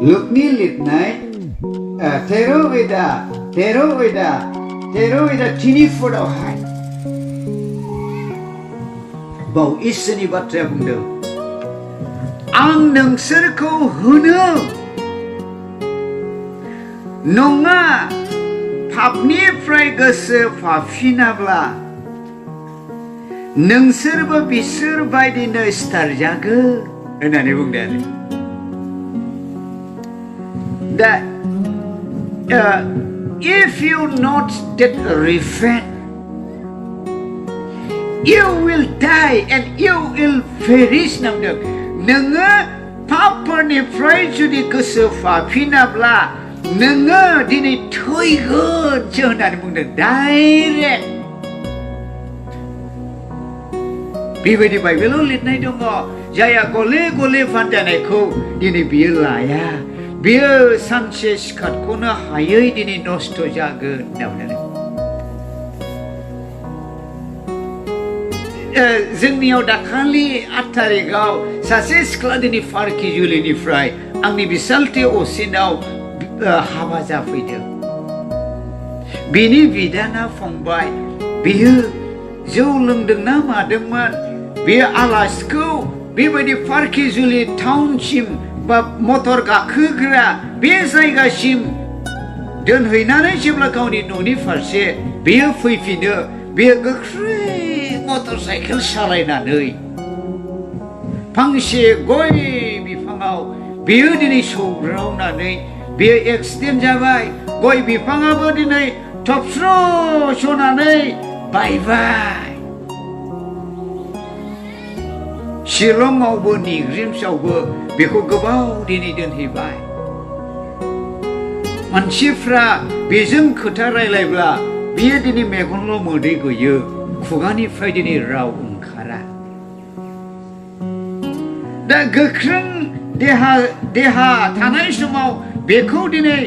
lukni litnai teroida tini fodau hai bau isini bathra bungdों आं नोंसोरखौ होनो नङा पापनिफ्राय गोसो फाफिनाब्ला नोंसोरबो बिसोर बायदिनो सिथारजागोन होननानै बुंदों आरो दा if you not that repent you will die and you will perish नंदों नोङो पापफोरनिफ्राय जुदि गोसो फाफिनाब्ला नोङो दिनै थैगोनसो होननानै बुंदों डाइरेक्ट बेबायदि बाइबेलाव लिरनाय दङ जायहा गले गले फानजानायखौ दिनै बियो लाया बियो सानसे सिखारख'नो हायै दिनै नस्थ' जागोन होनना बुंदों जोंनियाव दाखालि 8 तारिखआव सासे सिख्ला दिनै फारकिजुलिनिफ्राय आंनि बिसालथि असिनाव हाबा जाफैदों बिनि बिदाना फंबाय बियो जौ लोंदोंना मादोंमोन बियो आलासिखौ बेबायदि फारकिजुलि टाउनसिम बा मटर गाखोग्रा बे जायगासिम दोनहैनानै जेब्ला गावनि न'नि फारसे बियो फैफिनो बियो गोख्रै मटरसाइकेल सालायनानै फांसे गय बिफाङाव बियो दिनै सौग्रावनानै बियो एक्सिडेन्ट जाबाय गय बिफाङाबो दिनै थबस्र' सनानै बायबाय शिलंआवबो निग्रिमसावबो बेखौ गोबाव दिनै दोनहैबाय मानसिफ्रा बेजों खोथा रायलायब्ला बियो दिनै मेगनल' मोदै गयो खुगानिफ्राय दिनै राव ओंखारा दा गोख्रों देहा थानाय समाव बेखौ दिनै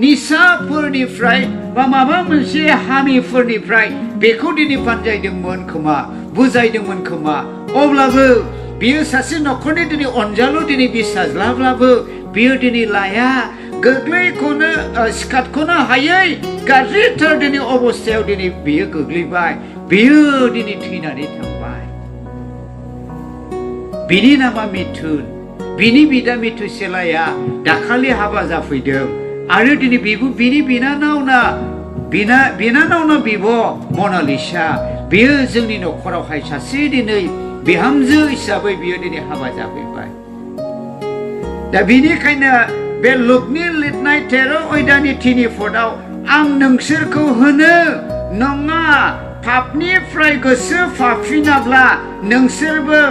निसाफोरनिफ्राय बा माबा मोनसे हामिफोरनिफ्राय बेखौ दिनै बानजायदोंमोन खोमा बुजायदोंमोन खोमा अब्लाबो बियो सासे न'खरनि दिनै अनजालु दिनै बिसाज्लाब्लाबो बियो दिनै लाया गोग्लैखौनो सिखारख'नो हायै गाज्रिथार दिनै अबस्थायाव दिनै बियो गोग्लैबाय बियो दिनै थैनानै थांबाय बिनि नामा मिथुन बिनि बिदा मिथुसेलाया दाखालि हाबा जाफैदों आरो दिनै बिनि बिनानावना बिब' मनालिसा बियो जोंनि न'खरावहाय सासे दिनै बिहामजो हिसाबै बियो दिनै हाबा जाफैबाय दा बिनिखायनो बे लुकनि लिरनाय 13 अध्यायनि 3 पदआव आं नोंसोरखौ होनो नङा पापनिफ्राय गोसो फाफिनाब्ला नोंसोरबो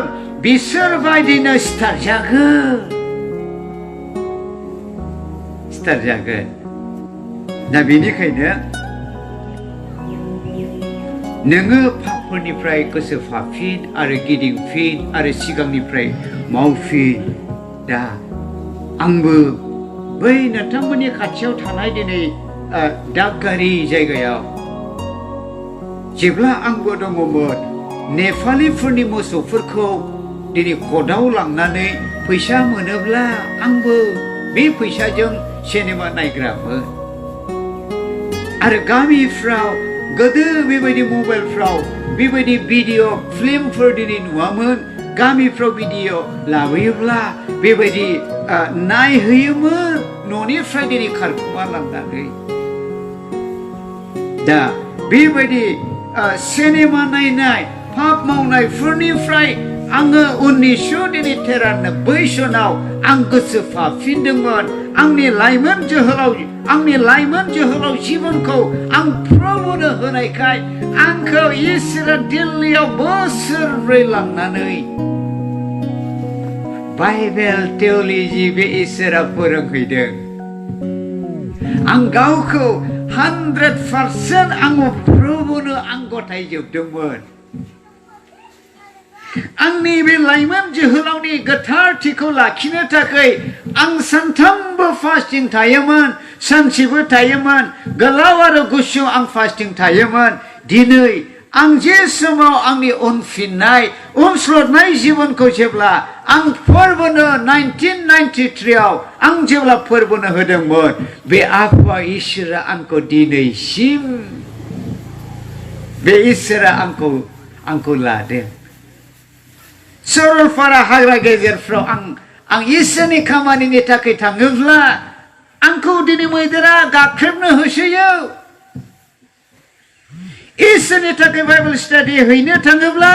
बिसोर बायदिनो सिथारजागोन दा बेनिखायनो नोङो पापफोरनिफ्राय गोसो फाफिन आरो गिदिंफिन आरो सिगांनिफ्राय मावफिन दा आंबो बै नोंथांमोननि खाथियाव थानाय दिनै दागगारि जायगायाव जेब्ला आंबो दङमोन नेपालिफोरनि मोसौफोरखौ दिनै कटआव लांनानै फैसा मोनोब्ला आंबो बे फैसाजों सिनेमा नायग्रामोन आरो गामिफ्राव गोदो बेबायदि मबाइलफ्राव बेबायदि भिडिअ फिल्मफोर दिनै नुवामोन गामिफ्राव भिडिअ लाबोयोब्ला बेबायदि नायहैयोमोन न'निफ्राय दिनै खारखुमा लांनानै दा बेबायदि सिनेमा नायनाय पाप मावनायफोरनिफ्राय आङो 1993 सनाव आं गोसो फाफिनदोंमोन आंनि लाइमोन जोहोलाव जिबनखौ आं प्रभुनो होनायखाय आंखौ इसोरा दिल्लीयाव बोसोरब्रै लांनानै बाइबेल थिय'ल'जि बे इसोरा फोरोंहैदों आं गावखौ 100% आङो प्रभुनो आं गथायजोबदोंमोन आंनि बे लाइमोन जोहोलावनि गोथारथिखौ लाखिनो थाखाय आं सानफ्रोमबो फास्टिं थायोमोन सानसेबो थायोमोन गोलाव आरो गुसु आं फास्टिं थायोमोन दिनै आं जे समाव आंनि उनफिननाय उनस्लदनाय जिबनखौ जेब्ला आं फोरबोनो 1993 आव आं जेब्ला फोरबोनो होदोंमोन बे आफा इसोरा आंखौ दिनैसिम बे इसोरा आंखौ लादों सरलपारा हाग्रा गेजेरफ्राव आं इसोरनि खामानिनि थाखाय थाङोब्ला आंखौ दिनै मैदेरा गाख्रेबनो होसोयो इसोरनि थाखाय बाइबेल स्टाडि हैनो थाङोब्ला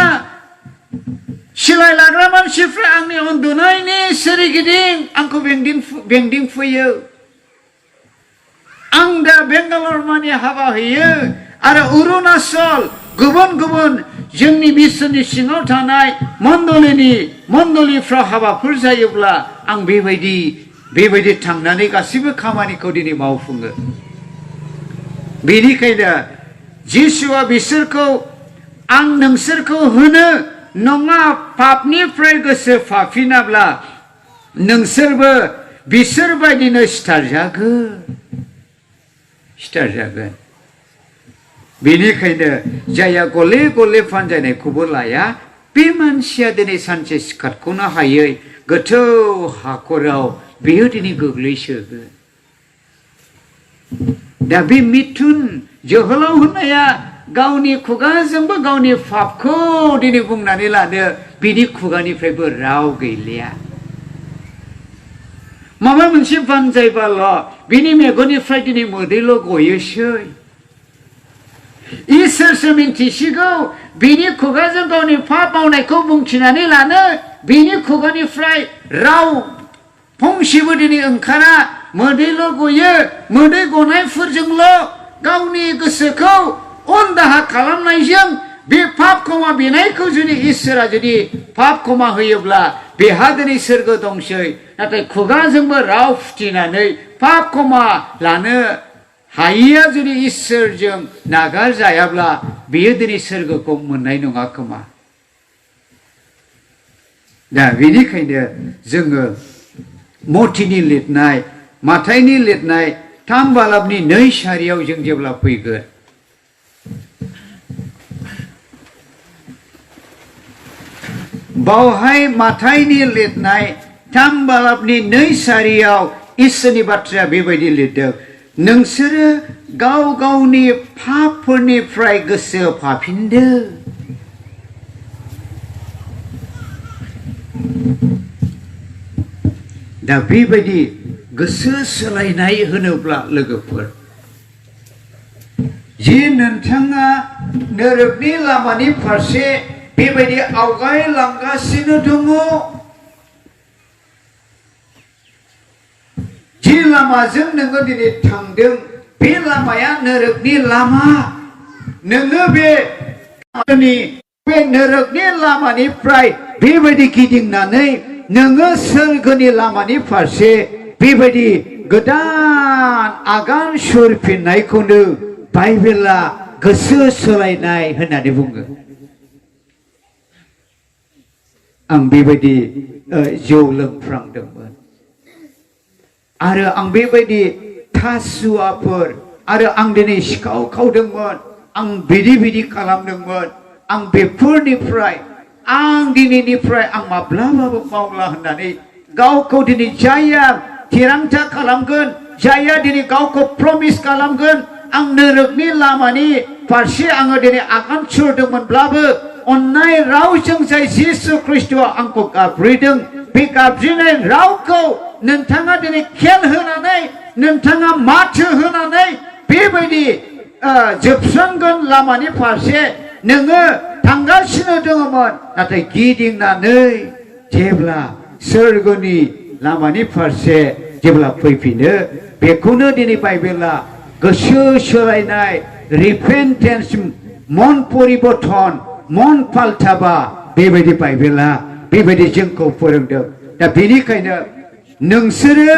सिलाय लाग्रा मानसिफ्रा आंनि उन्दुनायनि सोरगिदिं आंखौ बेंदिंफैयो आं दा बेंगालर मानि हाबा होयो आरो अरुणाचल गुबुन जोंनि मिसननि सिङाव थानाय मण्डलिफ्राव हाबाफोर जायोब्ला आं बेबायदि थांनानै गासिबो खामानिखौ दिनै मावफुङो बेनिखायनो जिसुआ बिसोरखौ आं नोंसोरखौ होनो नङा पापनिफ्राय गोसो फाफिनाब्ला नोंसोरबो बिसोरबायदिनो सिथारजागोन बेनिखायनो जायहा गले गले फानजायनायखौबो लाया बे मानसिया दिनै सानसे सिखारख'नो हायै गोथौ हाखराव बेयो दिनै गोग्लैसोगोन दा बे मिथुन जोहोलाव होननाया गावनि खुगाजोंबो गावनि पापखौ दिनै बुंनानै लानो बिनि खुगानिफ्रायबो राव गैलिया माबा मोनसे बानजायबाल' बिनि मेगननिफ्राय दिनै मोदैल' गयोसै इसोरसो मिन्थिसिगौ बिनि खुगाजों गावनि पाप मावनायखौ बुंथिनानै लानो बिनि खुगानिफ्राय राव फंसेबो दिनै ओंखारा मोदैल' गयो मोदै गनायफोरजोंल' गावनि गोसोखौ उनदाहा खालामनायजों बे पाप क्षमा बिनायखौ जुदि इसोरा जुदि पाप क्षमा होयोब्ला बेहा दिनै सोरगो दंसै नाथाय खुगाजोंबो राव फुथिनानै पाप क्षमा लानो हायिया जुदि इसोरजों नागारजायाब्ला बेयो दिनै सोरगोखौ मोननाय नङा खोमा दा बेनिखायनो जोङो मथिनि लिरनाय माथाइनि लिरनाय 3 बालाबनि 2 सारियाव जों जेब्ला फैगोन बावहाय माथाइनि लिरनाय 3 बालाबनि 2 सारियाव इसोरनि बाथ्राया बेबायदि लिरदों नोंसोरो गाव गावनि पापफोरनिफ्राय गोसो फाफिनदो दा बेबायदि गोसो सोलायनाय होनोब्ला लोगोफोर जि नोंथाङा नोरोगनि लामानि फारसे बेबायदि आवगायलांगासिनो दङ जि लामाजों नोङो दिनै थांदों बे लामाया नोरोगनि लामा नोङो बे नोरोगनि लामानिफ्राय बेबायदि गिदिंनानै नोङो सोरगोनि लामानि फारसे बेबायदि गोदान आगान सुरफिननायखौनो बाइबेला गोसो सोलायनाय होननानै बुङो आं बेबायदि जौ लोंफ्रांदोंमोन आरो आं बेबायदि थासुवाफोर आरो आं दिनै सिखाव खावदोंमोन आं बिदि खालामदोंमोन आं बेफोरनिफ्राय आं दिनैनिफ्राय आं माब्लाबाबो मावला होननानै गावखौ दिनै जायहा थिरांथा खालामगोन जायहा दिनै गावखौ प्रमिस खालामगोन आं नोरोगनि लामानि फारसे आङो दिनै आगान सुरदोंमोनब्लाबो अन्नाय रावजों जाय जिसु ख्रिस्ट'आ आंखौ गाबज्रिदों बे गाबज्रिनाय रावखौ नोंथाङा दिनै खेल होनानै नोंथाङा माथो होनानै बेबायदि जोबस्रांगोन लामानि फारसे नोङो थांगासिनो दङमोन नाथाय गिदिंनानै जेब्ला सोरगोनि लामानि फारसे जेब्ला फैफिनो बेखौनो दिनै बाइबेला गोसो सोलायनाय रिपेन्टेन्स मन परिबर्तन मन फाल्टाबा बेबायदि बाइबेला बेबायदि जोंखौ फोरोंदों दा बेनिखायनो नोंसोरो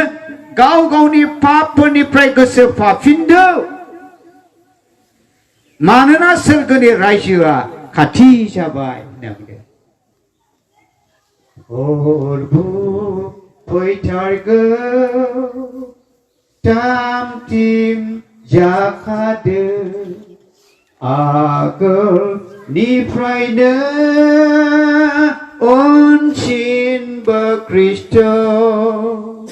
गाव गावनि पापफोरनिफ्राय गोसो फाफिनदो मानोना सोरगोनि रायजोआ खाथि जाबाय हरबो फैथारगौ थाम थिम जाखादो Nifrai Onchin Kristo.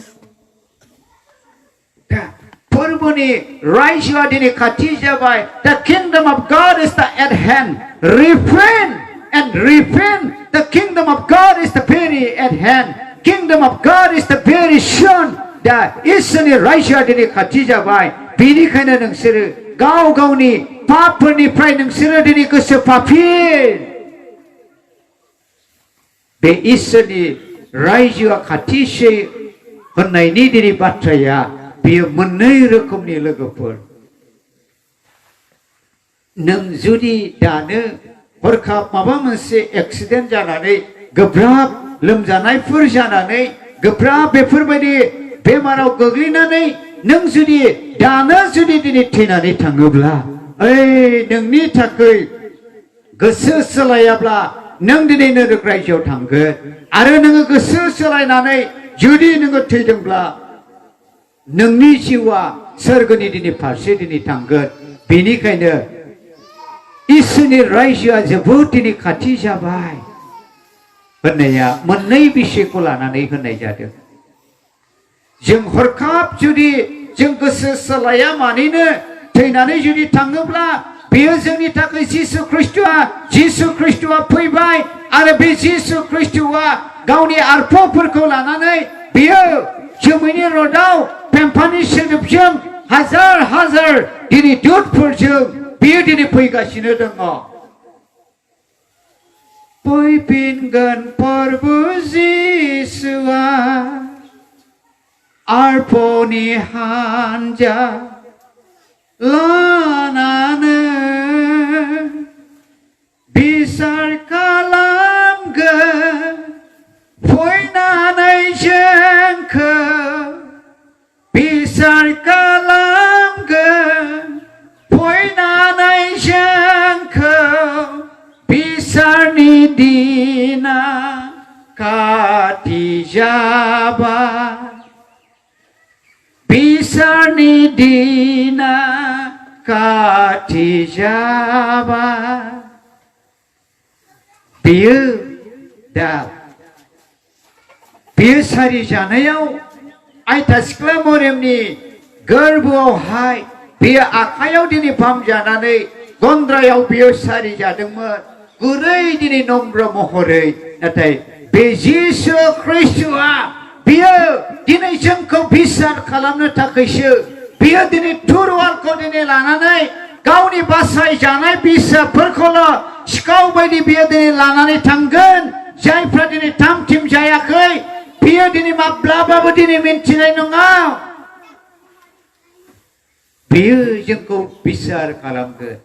Purbuni Raisya dini katija by the kingdom of God is at hand. Repent and repent. The kingdom of God is the very at hand. Kingdom of God is the very soon. The isni Raisya dini katija by bini kana nungsir gau gauni papani pray nungsir dini kesepapi. Be isni Raisya katise henai ni dini batraya. Biar menai rokomni logofor. Nang judi dana horkap maba moनसे accident janane goब्राब लोमजानायफोर janane goब्राब बेफोरबायदि बेमाराव गोग्लैनानै नों जुदि दानो जुदि दिनै थैनानै थाङोब्ला नोंनि थाखाय गोसो सोलायाब्ला नों दिनै नरक रायजोआव थांगोन आरो नोङो गोसो सोलायनानै जुदि नोङो थैदोंब्ला नोंनि जिउआ सोरगोनि दिनै फारसे दिनै थांगोन बेनिखायनो इसोरनि रायजोआ जोबोद दिनै खाथि जाबाय होननाया मोननै बिषयखौ लानानै होननाय जादों जों हरखाब जुदि जों गोसो सोलाया मानिनो थैनानै जुदि थाङोब्ला बेयो जोंनि थाखाय जिसु ख्रिस्टआ फैबाय आरो बे जिसु ख्रिस्टआ गावनि आरफफोरखौ लानानै बेयो जोमैनि रदाव पेम्फानि सोदोबजों हाजार हाजार दिनै दुतफोरजों बेयो दिनै फैगासिनो दङ फैफिनगोन प्रभु जिसुआ आरफनि हानजा लानानै बिसार खालामगोन फैनानै जोंखौ बिसार खालामगोन फैनानै जोंखौ बिसारनि दिना खाथि जाबाय बिसारनि दिना खाथि जाबाय बेयो दा बेयो सारि जानायाव आयथा सिख्ला मरियमनि गोरबोआवहाय बेयो आखायाव दिनै फाहामजानानै गन्द्रायाव बेयो सारि जादोंमोन गुरै दिनै नम्र महरै नाथाय बे जिसु ख्रिस्टआ बेयो दिनै जोंखौ बिसार खालामनो थाखायसो बेयो दिनै तुरवालखौ दिनै लानानै गावनि बासाय जानाय बिसाफोरखौल' सिखाव बायदि बेयो दिनै लानानै थांगोन जायफ्रा दिनै थामथिम जायाखै बेयो दिनै माब्लाबाबो दिनै मिन्थिनाय नङा बेयो जोंखौ बिसार खालामगोन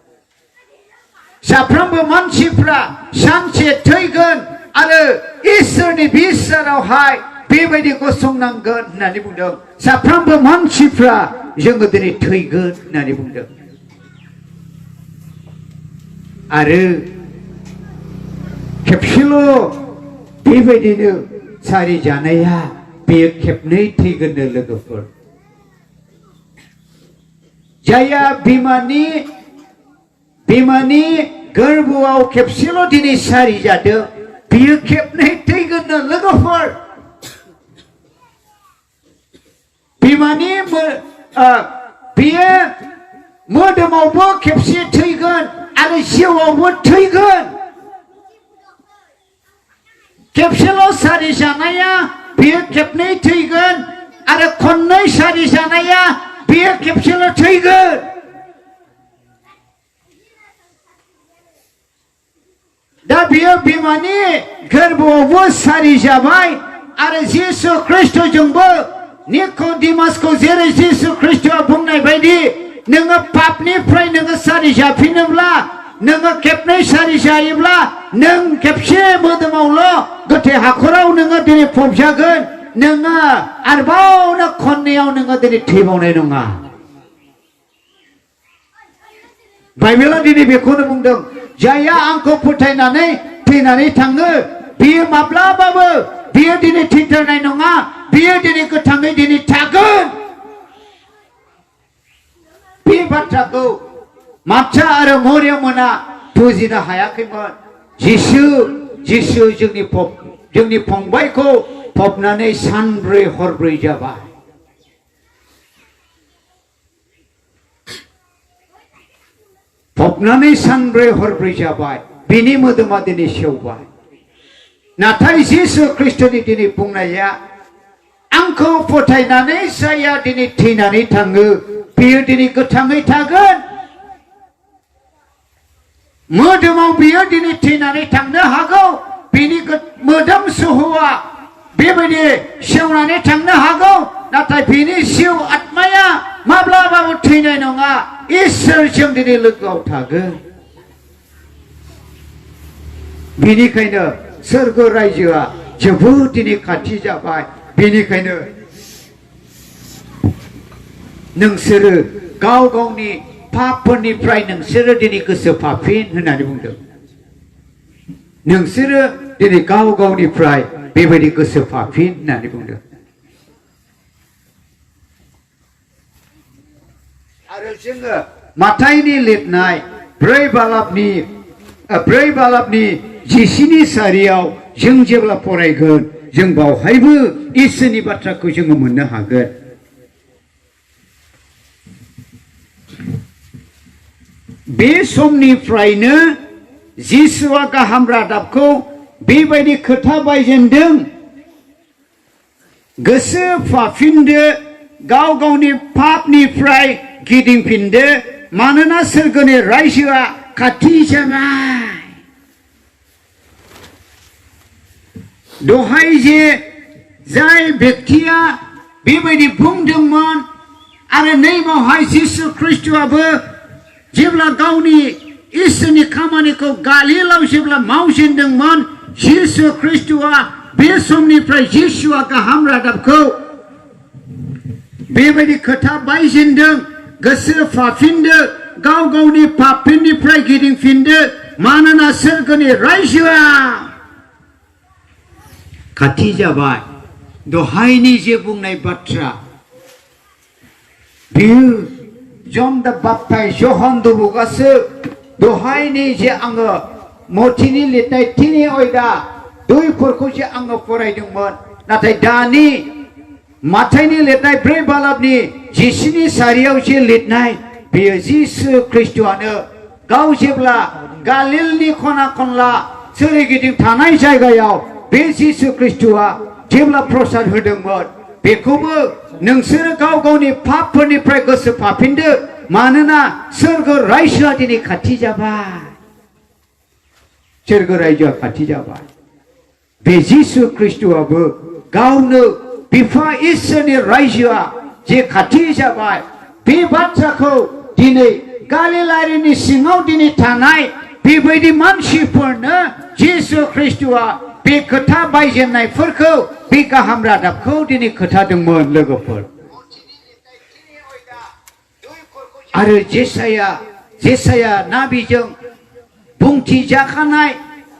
साफ्रोमबो मानसिफ्रा सानसे थैगोन आरो इसोरनि बिसारावहाय बेबायदि गसंनांगोन होननानै बुंदों साफ्रोमबो मानसिफ्रा जोङो दिनै थैगोन होननानै बुंदों आरो खेबसेल' बेबायदिनो सारि जानाया बेयो खेबनै थैगोननो लोगोफोर जाया बिमानि गोरबोआव खेबसेल' दिनै सारि जादों बेयो खेबनै थैगोननो लोगोफोर बिमानि बेयो मोदोमावबो खेबसे थैगोन आरो जिउआवबो थैगोन खेबसेल' सारि जानाया बेयो खेबनै थैगोन आरो खननै सारि जानाया बेयो खेबसेल' थैगोन दा बेयो बिमानि गोरबोआवबो सारि जाबाय आरो जिसु ख्रिस्टजोंबो निक'डिमासखौ जेरै जिसु ख्रिस्टआ बुंनाय बायदि नोङो पापनिफ्राय नोङो सारि जाफिनोब्ला नोङो खेबनै सारि जायोब्ला नों खेबसे मोदोमावल' गोथै हाखराव नोङो दिनै फबजागोन नोङो आरोबाव खननैयाव नोङो दिनै थैबावनाय नङा बाइबेला दिनै बेखौनो बुंदों जायहा आंखौ फोथायनानै थैनानै थाङो बियो माब्लाबाबो बियो दिनै थैथारनाय नङा बियो दिनै गोथाङै दिनै थागोन बे बाथ्राखौ मार्था आरो मरियममोना बुजिनो हायाखैमोन जिसु जोंनि फंबायखौ फबनानै सानब्रै हरब्रै जाबाय फबनानै सानब्रै हरब्रै जाबाय बिनि मोदोमा दिनै सेवबाय नाथाय जिसु ख्रिस्टनि दिनै बुंनाया आंखौ फोथायनानै जाया दिनै थैनानै थाङो बियो दिनै गोथाङै थागोन मोदोमाव बियो दिनै थैनानै थांनो हागौ बिनि मोदोम सोहोआ बेबायदि सेवनानै थांनो हागौ नाथाय बिनि जिउ आत्माया माब्लाबाबो थैनाय नङा इसोरजों दिनै लोगोआव थागोन बेनिखायनो सोरगो रायजोआ जोबोद दिनै खाथि जाबाय बेनिखायनो नोंसोरो गाव गावनि पापफोरनिफ्राय नोंसोरो दिनै गोसो फाफिन होननानै बुंदों नोंसोरो दिनै गाव गावनिफ्राय बेबायदि गोसो फाफिन होननानै बुंदों आरो जोङो माथाइनि लिरनाय 4 बालाबनि 10 सारियाव जों जेब्ला फरायगोन जों बावहायबो इसोरनि बाथ्राखौ जोङो मोननो हागोन बे समनिफ्रायनो जिसुआ गाहाम रादाबखौ बेबायदि खोथा बायजेनदों गोसो फाफिनदो गाव गावनि पापनिफ्राय गिदिंफिनदो मानोना सोरगोनि रायजोआ खाथि जाबाय दहाय जे जाय व्यक्तिया बेबायदि बुंदोंमोन आरो नैबावहाय जिसु ख्रिस्टआबो जेब्ला गावनि इसोरनि खामानिखौ गालिलाव जेब्ला मावजेनदोंमोन जिसु ख्रिस्टआ बे समनिफ्राय जिसुआ गाहाम रादाबखौ बेबायदि खोथा बायजेनदों गोसो फाफिनदो गाव गावनि पापनिफ्राय गिदिंफिनदो मानोना सोरगोनि रायजोआ खाथि जाबाय दहायनि जे बुंनाय बाथ्रा बेयो जन दा बाप्टाइज जहन दुबुगासो दहायनि जे आङो मथिनि लिरनाय 3 आयदा 2फोरखौ जे आङो फरायदोंमोन नाथाय दानि माथाइनि लिरनाय 4 बालाबनि 10 सारियाव जे लिरनाय बेयो जिसु ख्रिस्टआनो गाव जेब्ला गालिलनि खना खनला सोरगिदिं थानाय जायगायाव बे जिसु ख्रिस्टआ जेब्ला प्रसाद होदोंमोन बेखौबो नोंसोरो गाव गावनि पापफोरनिफ्राय गोसो फाफिनदो मानोना सोरगो रायजोआ दिनै खाथि जाबाय सोरगो रायजोआ खाथि जाबाय बे जिसु ख्रिस्टआबो गावनो बिफा इसोरनि रायजोआ जे खाथि जाबाय बे बाथ्राखौ दिनै गालिलारिनि सिङाव दिनै थानाय बेबायदि मानसिफोरनो जिसु ख्रिस्टआ बे खोथा बायजेननायफोरखौ बे गाहाम रादाबखौ दिनै खोथादोंमोन लोगोफोर आरो जेसाया नाबिजों बुंथि जाखानाय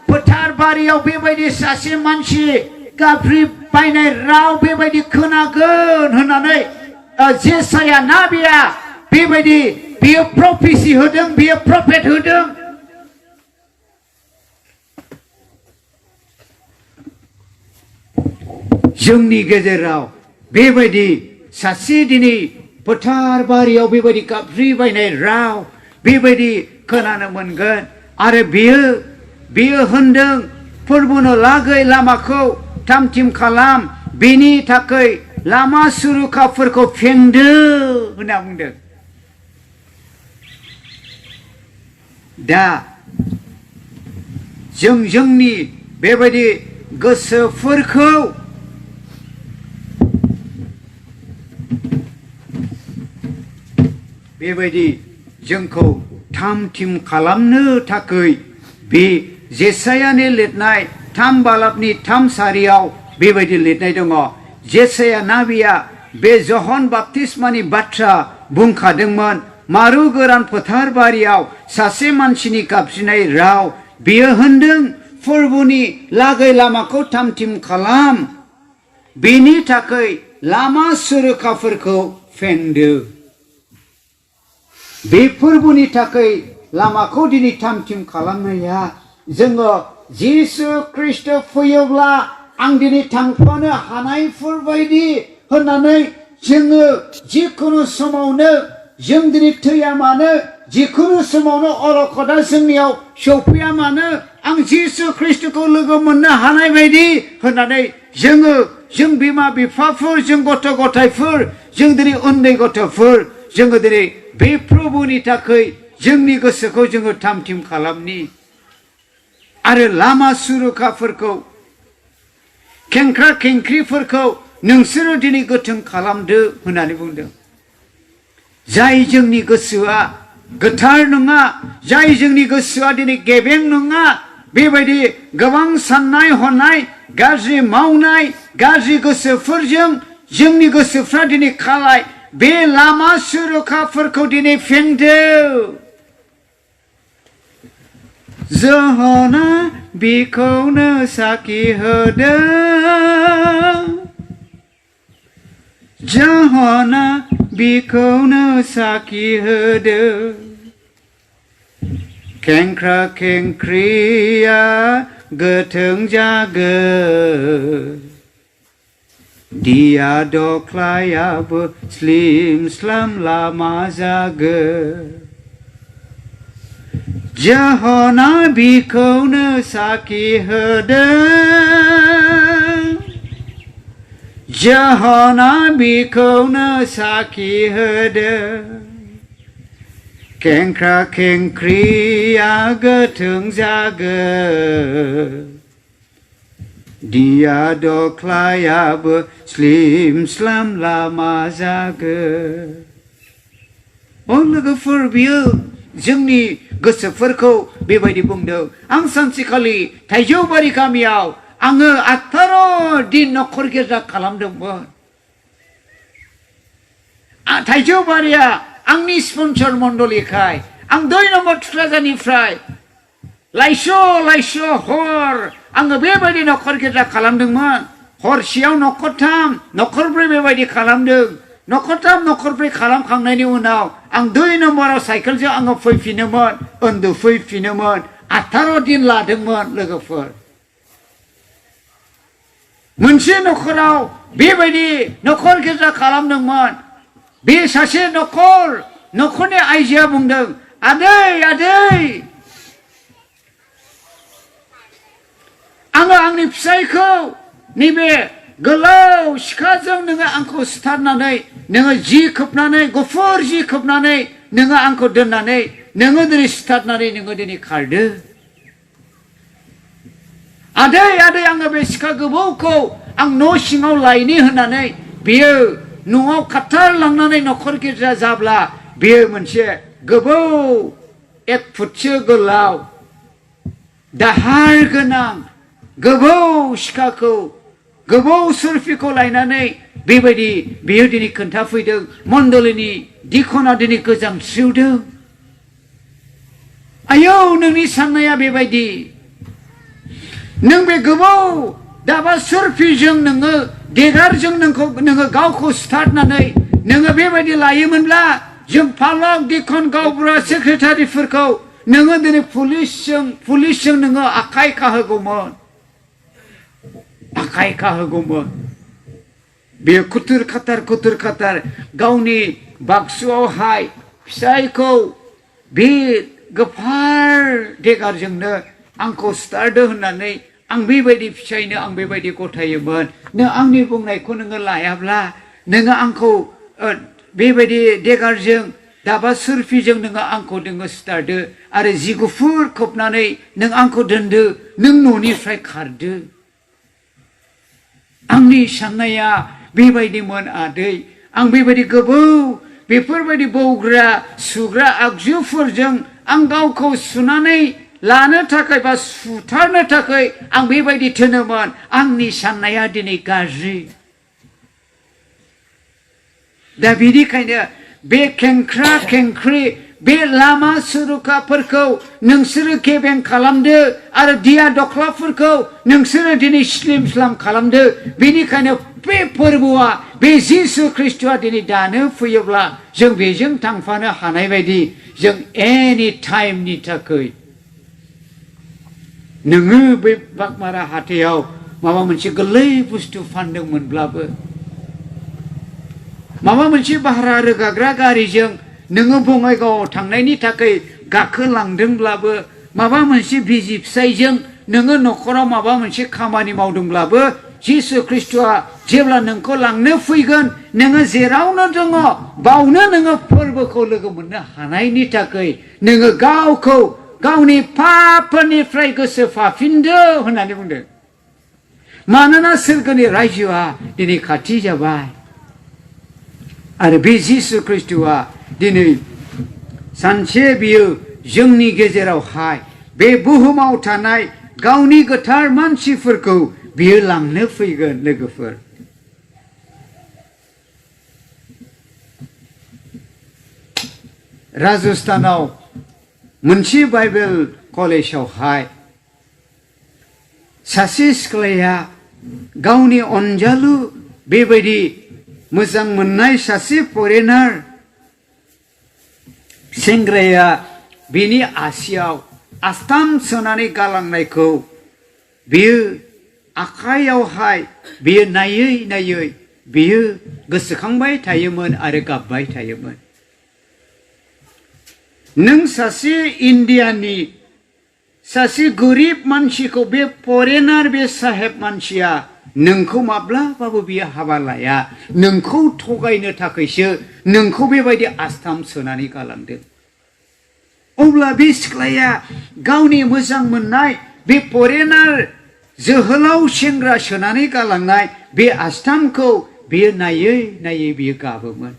फोथार बारियाव बेबायदि सासे मानसि गाबज्रि बायनाय राव बेबायदि खोनागोन होननानै जेसाया नाबिया बेबायदि बियो प्रफेसि होदों बियो प्रफेट होदों जोंनि गेजेराव बेबायदि सासे दिनै फोथार बारियाव बेबायदि गाबज्रिबायनाय राव बेबायदि खोनानो मोनगोन आरो बियो होनदों फोरबोनो लागै लामाखौ थामथिम खालाम बेनि थाखाय लामा सुरुखाफोरखौ फेंदो होनना बुंदों दा जोंनि बेबायदि गोसोफोरखौ बेबायदि जोंखौ थामथिम खालामनो थाखाय बे जेसायानि लिरनाय 3 बालाबनि 3 सारियाव बेबायदि लिरनाय दङ जेसाया नाबिया बे जहन बाप्तिस्मानि बाथ्रा बुंखादोंमोन मारु गोरान फोथार बारियाव सासे मानसिनि गाबज्रिनाय राव बियो होनदों फोरबोनि लागै लामाखौ थामथिम खालाम बेनि थाखाय लामा सुरुखाफोरखौ फेंदो बे फोरबोनि थाखाय लामाखौ दिनै थाम-थिम खालामनाया जोङो जिसु ख्रिस्ट फैयोब्ला आं दिनै थांफानो हानायफोर बायदि होननानै जोङो जिखुनु समावनो जों दिनै थैया मानो जिखुनु समावनो अलखदा जोंनियाव सौफैया मानो आं जिसु ख्रिस्टखौ लोगो मोननो हानाय बायदि होननानै जों बिमा बिफाफोर जों गथ' गथायफोर जों दिनै उन्दै गथ'फोर जोङो दिनै बे प्रभुनि थाखाय जोंनि गोसोखौ जोङो थाम-थिम खालामनि आरो लामा सुरुखाफोरखौ खेंख्रा खेंख्रिफोरखौ नोंसोरो दिनै गोथों खालामदो होननानै बुंदों जाय जोंनि गोसोआ गोथार नङा जाय जोंनि गोसोआ दिनै गेबें नङा बेबायदि गोबां साननाय हनाय गाज्रि मावनाय गाज्रि गोसोफोरजों जोंनि गोसोफ्रा दिनै खालाय बे लामा सुरुखाफोरखौ दिनै फेंदो जोहोना बिखौनो साखि होदों जोहोना बिखौनो साखि होदों खेंख्रा खेंख्रिया गोथों जागोन दिया दख्लायाबो स्लिम स्लाम लामा जागोन जोहोना बिखौनो साखि होदों जोहोना बिखौनो साखि होदों खेंख्रा खेंख्रिया गोथों जागोन दिया दख्लायाबो स्लिम स्लाम लामा जागोन लोगोफोर बियो जोंनि गोसोफोरखौ बेबायदि बुंदों आं सानसेखालि थाइजौबारि गामियाव आङो 18 दिन नखर गिर्जा खालामदोंमोन थाइजौबारिया आंनि स्पन्सर मण्डलिखाय आं 2 नम्बर थुक्राझारनिफ्राय लाइस' हर आङो बेबायदि नखर गिर्जा खालामदोंमोन हरसेयाव नखरथाम नखरब्रै बेबायदि खालामदों नखरथाम नखरब्रै खालामखांनायनि उनाव आं 2 नम्बराव साइकेलजों आङो फैफिनोमोन उन्दुफैफिनोमोन 18 दिन लादोंमोन लोगोफोर मोनसे नखराव बेबायदि नखर गिर्जा खालामदोंमोन बे सासे नखरनि आइजोआ बुंदों आदै आङो आंनि फिसायखौ नैबे गोलाव सिखाजों नोङो आंखौ सिथारनानै नोङो जि खोबनानै गुफुर जि खोबनानै नोङो आंखौ दोननानै नोङो दिनै सिथारनानै नोङो दिनै खारदो आदै आङो बे सिखा गोबौखौ आं न' सिङाव लायनि होननानै बियो न'आव खाथारलांनानै नखर गिर्जा जाब्ला बियो मोनसे गोबौ 1 फुटसो गोलाव दाहार गोनां गोबौ सिखाखौ गोबौ सुरफिखौ लायनानै बेबायदि बियो दिनै खोन्थाफैदों मण्डलिनि दिखना दिनै गोजांस्रिवदों आयौ नोंनि साननाया बेबायदि नों बे गोबौ दाबा सुरफिजों नोङो देगारजों नोङो गावखौ सिथारनानै नोङो बेबायदि लायोमोनब्ला जों फालक दिखन गावबुरा सेक्रेटारिफोरखौ नोङो दिनै पुलिसजों नोङो आखाइ खाहोगौमोन बे खुथुर खाथार गावनि बाक्सुआवहाय फिसायखौ बे गोफार देगारजोंनो आंखौ सिथारदो होननानै आं बेबायदि फिसायनो आं बेबायदि गथायोमोन नों आंनि बुंनायखौ नोङो लायाब्ला नोङो आंखौ बेबायदि देगारजों दाबा सुरफिजों नोङो आंखौ सिथारदो आरो जि गुफुर खोबनानै नों आंखौ दोनदो नों न'निफ्राय खारदो आंनि साननाया बेबायदिमोन आदै आं बेबायदि गोबौ बेफोरबायदि बौग्रा सुग्रा आगजुफोरजों आं गावखौ सुनानै लानो थाखाय बा सुथारनो थाखाय आं बेबायदि थोनोमोन आंनि साननाया दिनै गाज्रि दा बिनिखायनो बे खेंख्रा खेंख्रि बे लामा सुरुखाफोरखौ नोंसोरो गेबें खालामदो आरो दिया दख्लाफोरखौ नोंसोरो दिनै स्लिम स्लाम खालामदो बेनिखायनो बे फोरबोआ बे जिसु ख्रिस्टआ दिनै दानो फैयोब्ला जों बेजों थांफानो हानाय बायदि जों एनि टाइमनि थाखाय नोङो बे बागमारा हाथायाव माबा मोनसे गोरलै बुस्थु फानदोंमोनब्लाबो माबा मोनसे भारा रोगाग्रा गारिजों नोङो बङाइगावआव थांनायनि थाखाय गाखोलांदोंब्लाबो माबा मोनसे बिसि फिसायजों नोङो न'खराव माबा मोनसे खामानि मावदोंब्लाबो जिसु ख्रिस्टआ जेब्ला नोंखौ लांनो फैगोन नोङो जेरावनो दङ बावनो नोङो फोरबोखौ लोगो मोननो हानायनि थाखाय नोङो गावखौ गावनि पापफोरनिफ्राय गोसो फाफिनदो होननानै बुंदों मानोना सोरगोनि रायजोआ दिनै खाथि जाबाय आरो बे जिसु ख्रिस्टआ दिनै सानसे बियो जोंनि गेजेरावहाय बे बुहुमाव थानाय गावनि गोथार मानसिफोरखौ बियो लांनो फैगोन लोगोफोर राजस्थानाव मोनसे बाइबेल कलेजावहाय सासे सिख्लाया गावनि अनजालु बेबायदि मोजां मोननाय सासे फरेनार सेंग्राया बिनि आसियाव आस्थाम सोनानै गालांनायखौ बियो आखायावहाय बियो नायै नायै बियो गोसोखांबाय थायोमोन आरो गाबबाय थायोमोन नों सासे इन्डियानि सासे गोरिब मानसिखौ बे फरेनार बे साहेब मानसिया नोंखौ माब्लाबाबो बियो हाबा लाया नोंखौ थगायनो थाखायसो नोंखौ बेबायदि आस्थाम सोनानै गालांदों अब्ला बे सिख्लाया गावनि मोजां मोननाय बे फरेनार जोहोलाव सेंग्रा सोनानै गालांनाय बे आस्थामखौ बियो नायै नायै बियो गाबोमोन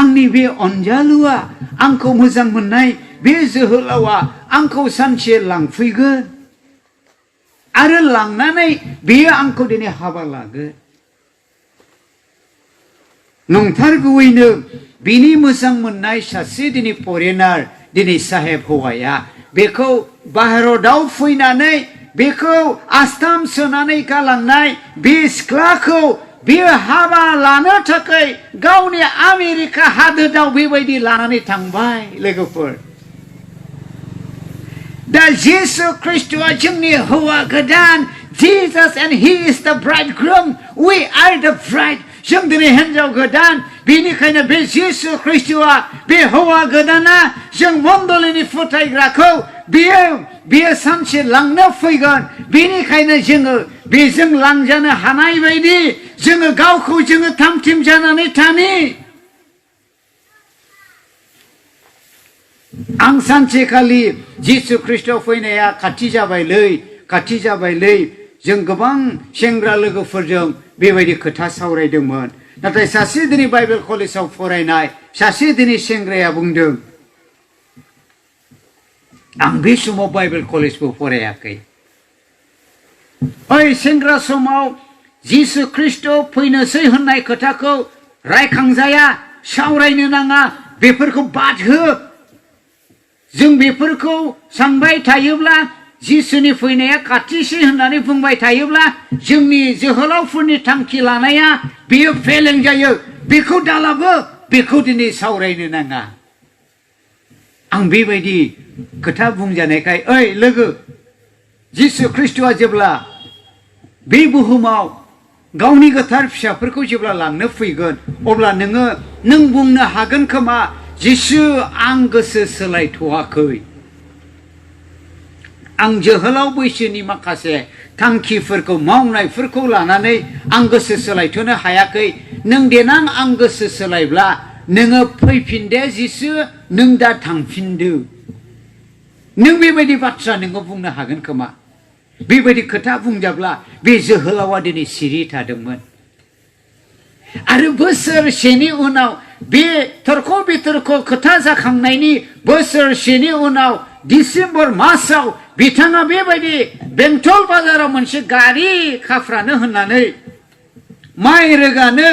आंनि बे अनजालुआ आंखौ मोजां मोननाय बे जोहोलावा आंखौ सानसे लांफैगोन आरो लांनानै बियो आंखौ दिनै हाबा लागोन नंथारगौयैनो बिनि मोजां मोननाय सासे दिनै फरेनार दिनै साहेब हौवाया बेखौ भारताव फैनानै बेखौ आस्थाम सोनानै गालांनाय बे सिख्लाखौ बियो हाबा लानो थाखाय गावनि आमेरिका हादोराव बेबायदि लानानै थांबाय लोगोफोर दा जिसु ख्रिस्टआ जोंनि हौवा गोदान Jesus and he is the bridegroom we are the bride जों दिनै हिन्जाव गोदान बेनिखायनो बे जिसु ख्रिस्टआ बे हौवा गोदाना जों मण्डलीनि फोथायग्राखौ बियो सानसे लांनो फैगोन बेनिखायनो जोङो बेजों लांजानो हानाय बायदि जोङो गावखौ जोङो थामथिम जानानै थानि आं सानसेखालि जिसु ख्रिस्ट फैनाया खाथि जाबायलै जों गोबां सेंग्रा लोगोफोरजों बेबायदि खोथा सावरायदोंमोन नाथाय सासे दिनै बाइबेल कलेजाव फरायनाय सासे दिनै सेंग्राया बुंदों आं बे समाव बाइबेल कलेजबो फरायाखै ओइ सेंग्रा समाव जिसु ख्रिस्ट फैनोसै होननाय खोथाखौ रायखांजाया सावरायनो नाङा बेफोरखौ बाद हो जों बेफोरखौ सानबाय थायोब्ला जिसुनि फैनाया खाथिसै होननानै बुंबाय थायोब्ला जोंनि जोहोलावफोरनि थांखि लानाया बेयो फेलें जायो बेखौ दालाबो बेखौ दिनै सावरायनो नाङा आं बेबायदि खोथा बुंजानायखाय ओइ लोगो जिसु ख्रिस्टआ जेब्ला बे बुहुमाव गावनि गोथार फिसाफोरखौ जेब्ला लांनो फैगोन अब्ला नों बुंनो हागोन खोमा जिसु आं गोसो सोलायथ'वाखै आं जोहोलाव बैसोनि माखासे थांखिफोरखौ मावनायफोरखौ लानानै आं गोसो सोलायथ'नो हायाखै नों देनां आं गोसो सोलायब्ला नोङो फैफिनदे जिसु नों दा थांफिनदो नों बेबायदि बाथ्रा नोङो बुंनो हागोन खोमा बेबायदि खोथा बुंजाब्ला बे जोहोलावा दिनै सिरि थादोंमोन आरो बोसोरसेनि उनाव बे तर्क बितर्क खोथा जाखांनायनि बोसोरसेनि उनाव डिसेम्बर मासाव बिथाङा बेबायदि बेंटल बाजाराव मोनसे गारि खाफ्रानो होननानै माइ रोगानो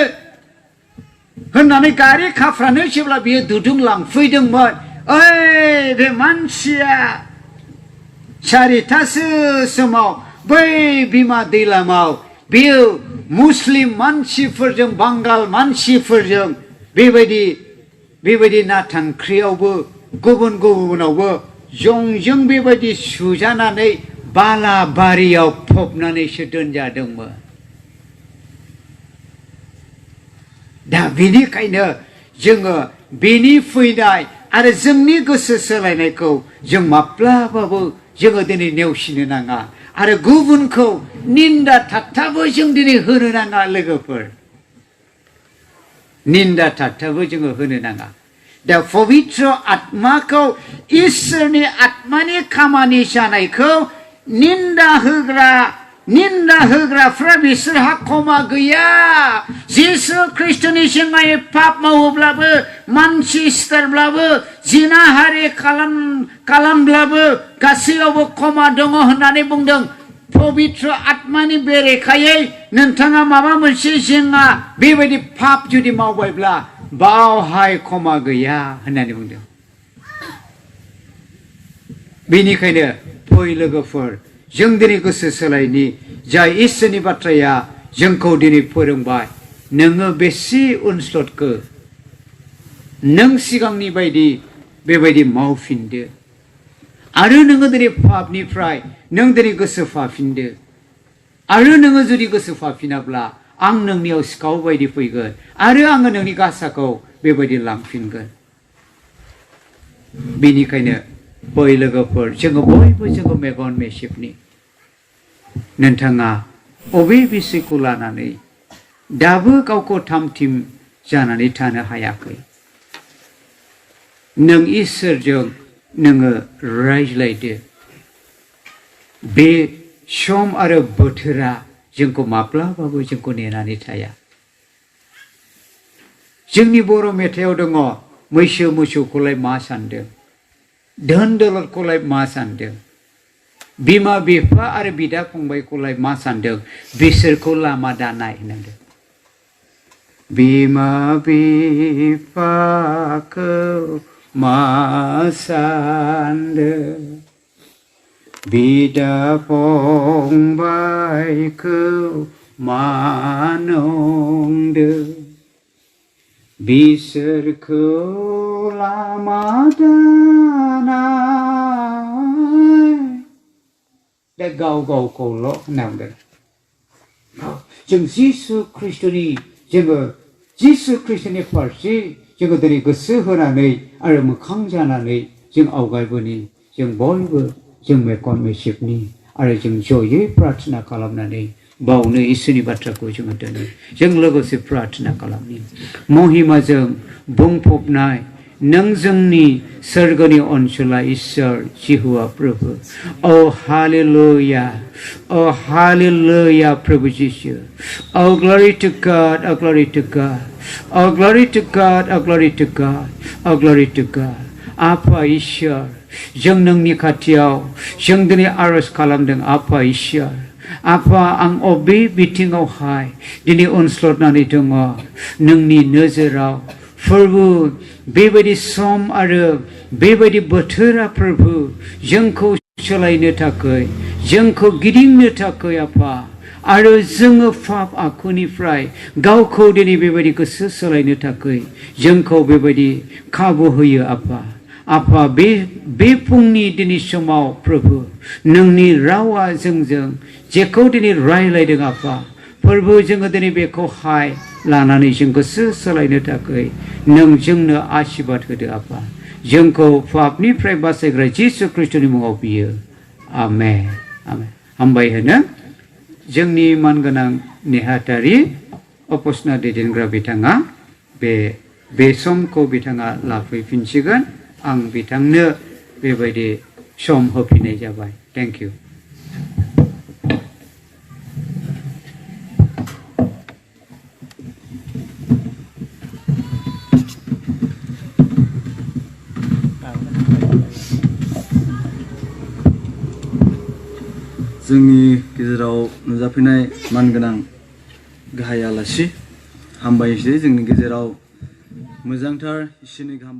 होननानै गारि खाफ्रानो जेब्ला बियो दुदुं लांफैदोंमोन ओइ बे मानसिया 4टासो समाव बै बिमा दैलामाव बियो मुस्लिम मानसिफोरजों बांगाल मानसिफोरजों बेबायदि नाथांख्रियावबो गुबुन गुबुनावबो जंजों बेबायदि सुजानानै बालाबारियाव फबनानैसो दोनजादोंमोन। दा बेनिखायनो जोङो बेनि फैनाय आरो जोंनि गोसो सोलायनायखौ जों माब्लाबाबो जोङो दिनै नेवसिनो नाङा आरो गुबुनखौ निन्दा ठाट्टाबो जों दिनै होनो नाङा लोगोफोर। निन्दा ठाट्टाबो जोङो होनो नाङा। दा पबित्र आत्माखौ इसोरनि आत्मानि खामानि जानायखौ निन्दा होग्राफ्रा बिसोरहा क्षमा गैया। जिसु ख्रिस्टनि सिगाङै पाप मावोब्लाबो मानसि सिथारब्लाबो जिनाहारि खालामब्लाबो गासैयावबो क्षमा दङ होननानै बुंदों। पबित्र आत्मानि बेरेखायै नोंथाङा माबा मोनसे जेंना बेबायदि पाप जुदि मावबायब्ला बावहाय क्षमा गैया होननानै बुंदों। बेनिखायनो फै लोगोफोर जों दिनै गोसो सोलायनि जाय इसोरनि बाथ्राया जोंखौ दिनै फोरोंबाय। नोङो बेसे उनस्लदखो नों सिगांनि बायदि बेबायदि मावफिनदो आरो नोङो दिनै पापनिफ्राय नों दिनै गोसो फाफिनदो आरो नोङो जुदि गोसो फाफिनाब्ला आं नोंनियाव सिखाव बायदि फैगोन आरो आङो नोंनि गासाखौ बेबायदि लांफिनगोन। बेनिखायनो बै लोगोफोर जोङो बयबो जोङो मेगन मेसेबनि नोंथाङा अबे बिसयखौ लानानै दाबो गावखौ थामथिम जानानै थानो हायाखै? नों इसोरजों नोङो रायज्लायदो। बे सम आरो बोथोरा जोंखौ माब्लाबाबो जोंखौ नेनानै थाया। जोंनि बर' मेथाइयाव दङ मैसो मोसौखौलाय मा सानदों, धोन दौलतखौलाय मा सानदों, बिमा बिफा आरो बिदा फंबायखौलाय मा सानदों, बिसोरखौ लामा दानाय होनदों। बिमा बिफाखौ मा सानदों, बिदा फंबायखौ मा नंदों, बिसोरखौ लामा दानाय। दा गाव गावखौल' होननांगोन। जों जिसु ख्रिस्टनि फारसे जोङो दिनै गोसो होनानै आरो मोखां जानानै जों आवगायबोनि जों बयबो जों मेगन मेसेबनि आरो जों जयै प्रार्थना खालामनानै बावनो इसोरनि बाथ्राखौ जोङो दोनो। जों लोगोसे प्रार्थना खालामनि। महिमाजों बुंफबनाय नों जोंनि सोरगोनि अनसुला इसोर जिहुवा प्रभु। ओ हालेलुया, ओ हालेलुया प्रभु जिसु। ओ ग्ल'रि टु गॉड, ओ ग्ल'रि टु गॉड, ओ ग्ल'रि टु गॉड, ओ ग्ल'रि टु गॉड, ओ ग्ल'रि टु गॉड। आफा इसोर जों नोंनि खाथियाव जों दिनै आरज खालामदों। आफा इसोर, आफा आं अबे बिथिङावहाय दिनै उनस्लदनानै दङ नोंनि नोजोराव प्रभु। बेबायदि सम आरो बेबायदि बोथोरा प्रभु जोंखौ सोलायनो थाखाय, जोंखौ गिदिंनो थाखाय आफा, आरो जोङो पाप आखुनिफ्राय गावखौ दिनै बेबायदि गोसो सोलायनो थाखाय जोंखौ बेबायदि खाबु होयो आफा। आफा बे फुंनि दिनै समाव प्रभु नोंनि रावा जोंजों जेखौ दिनै रायलायदों आफा प्रभु जोङो दिनै बेखौहाय लानानै जों गोसो सोलायनो थाखाय नों जोंनो आशीर्बाद होदो आफा। जोंखौ पापनिफ्राय बासायग्रा जिसु ख्रिस्टनि मुङाव बियो। आमेन, आमेन। हामबाय होनो जोंनि मानगोनां नेहाथारि अपसना दैदेनग्रा बिथाङा बे समखौ बिथाङा लाफैफिनसिगोन। आं बिथांनो बेबायदि सम होफिननाय जाबाय। Thank you. जोंनि गेजेराव नुजाफैनाय मानगोनां गाहाय आलासि हामबायसै। जोंनि गेजेराव मोजांथार इसोरनि गाहाम